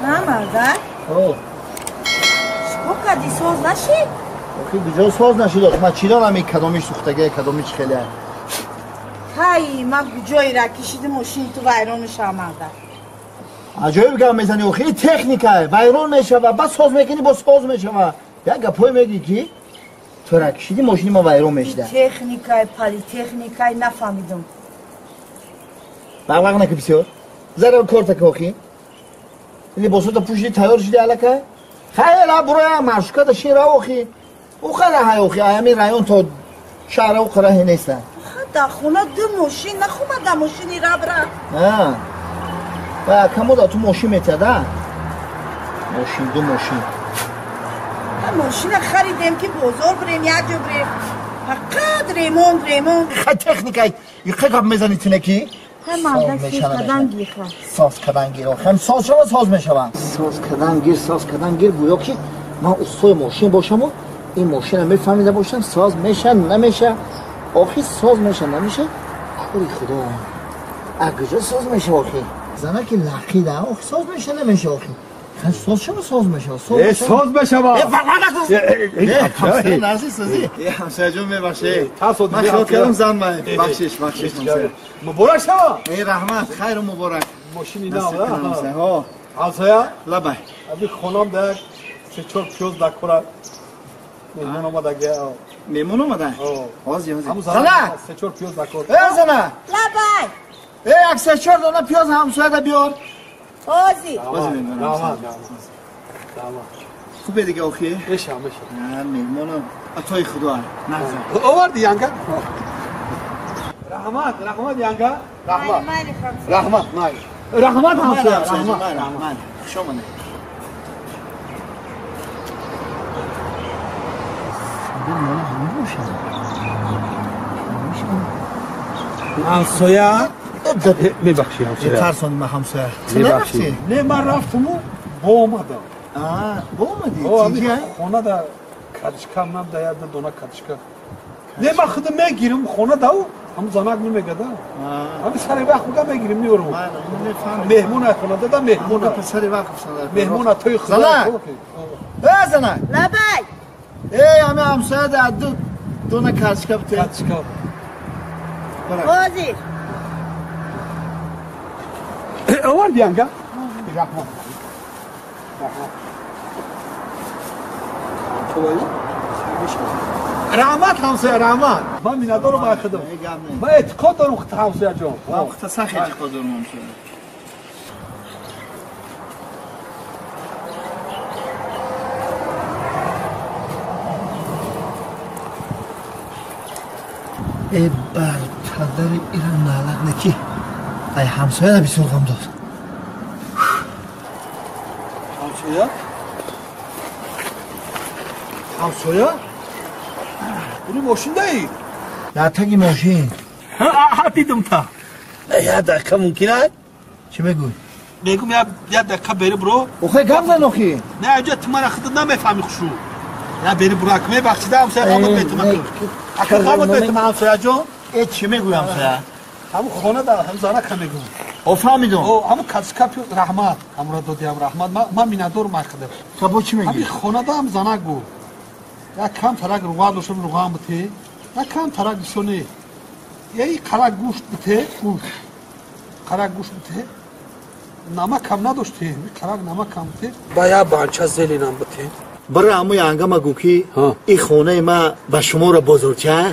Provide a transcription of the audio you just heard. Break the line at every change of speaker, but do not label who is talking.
Мамада?
О.
Шумо соз нашид?
Охи куҷо соз нашид? Ман чӣ донам ин кадомиш сӯхтагия, кадомиш хеле.
Ҳай, ман куҷоира кишиди мошини ту вайрон мешава, мада.
Аҷоиб гап мезанӣ, охи ин техника вайрон мешава, баъд соз мекунӣ, боз соз мешава. Як гапҳое мегӯӣ ки тура кишиди мошини ма вайрон мешида.
Техникай, политехникай нафаҳмидам.
Бағвағ наки бисёр. Зара корта ки охи. Либосото пӯшиди, тайёр шиди аллакай? Хайр, буроя маршрутка шин рав охи. Ухара ҳай охи, ҳамин район то шаҳра ухара ҳе неста.
Дар хона ду мошин, нахомада мошини рабра.
Ва камода ту мошин метиҳада? Мошин, ду мошин.
Мошина харидем ки бозор бирем, як ҷо бирем. Фақат ремонт, ремонт.
Хай техника, иқа гап мезани тинеки? Соз кардан гир, охи. Соз шава, соз мешава. Соз кардан гир, соз кардан гир, гӯё ки ман устои мошин бошаму ин мошина мефаҳмида бошам, соз меша, намеша. Охи соз меша, намеша? Кори худо. А куҷо соз меша охи? Занаки лақида, охи соз меша, намеша охи? Соз шава, соз мешава.
Соз мешава.
Ҳамсояҷон, мебахшед. Ман хиёл кардам зан май. Бахшиш, бахшиш.
Муборак шава.
Э, раҳмат, хайру муборак.
Мошини нав. Ҳамсоя?
Лабай.
Аби хонам да се чор пиёз дакора. Меҳмон омадаги.
Меҳмон омада? Ҳозир, ҳозир. Зана!
Се чор пиёз дакор.
Э, зана!
Лабай!
Э, як се чор дона пиёз ҳамсояда биёр.
Ҳозир.
Раҳмат, раҳмат.
Хубе дига охи?
Мешавам, мешавам.
Меҳмонам атои худо нағза.
Оварди янга? Раҳмат, раҳмат янга. Раҳмат. Раҳмат, майли. Раҳмат ҳамсоя, раҳмат.
Раҳмат. Хуш омадед.
Ҳамсоя? Мебахши, ҳамсоя.
Тарсони ма ҳамсоя.
Мебахши. Не, ман рафтуму бо омадам.
Бо омадӣ?
Хона да картошка ман да як дона картошка. Не, ман худам мегирам хона да, ҳамун занак мемегада. Ҳами сари вақт буга мегирим, меорам. Меҳмон ай хона дада, меҳмон.
Сари вақт.
Меҳмон атои худо.
Зана! Э, зана!
Лабай!
Э, ҳами ҳамсоя да ду дона картошка бите.
Картошка.
Ҳозир.
Оварди янга? Раҳмат. Раҳмат. Раҳмат ҳамсоя, раҳмат. Ман миннатдорам ай худам. Ман эътиқод дорам худта ҳамсоя ҷон.
Ман худта сахт эътиқод дорам ҳамсоя. Э, бар падари ира налақ неки. Ай ҳамсоя бисёр ғам дод.
Ҳамсоя? Ҳамсоя? Буни мошиндаи?
Дар таги мошин.
Ҳа, дидум та. Як дақиқа мумкин аст?
Чӣ мегӯй?
Мегӯм як дақиқа бери буро.
Охи гап зан охи.
Не, аҷа ту мара худат намефаҳми хушу. Я бери буро, ак мебахшида ҳамсоя, ғамат метум ака. Ака ғамат метум ҳамсоя ҷон.
Э, чӣ мегӯй ҳамсоя?
Ҳамун хона да ҳам занака мегӯм.
О, фаҳмидум.
О, ҳамун картошка раҳмат. Ҳамура додиам раҳмат. Ман миннатдорам ай худам.
Хаб бо чӣ мегӯй?
Ҳамин хона да ҳам занак буд. Як кам тарак руған доштам, руған бите. Як кам тарак бисёр не. Яи қарак гӯшт бите, гӯшт. Қарак гӯшт бите. Намак кам надоште, қарак намак кам бите. Ба як банча зеленам бите.
Бира ҳаму янгама гӯ ки ин хонаи ма ба шуморо бозорча.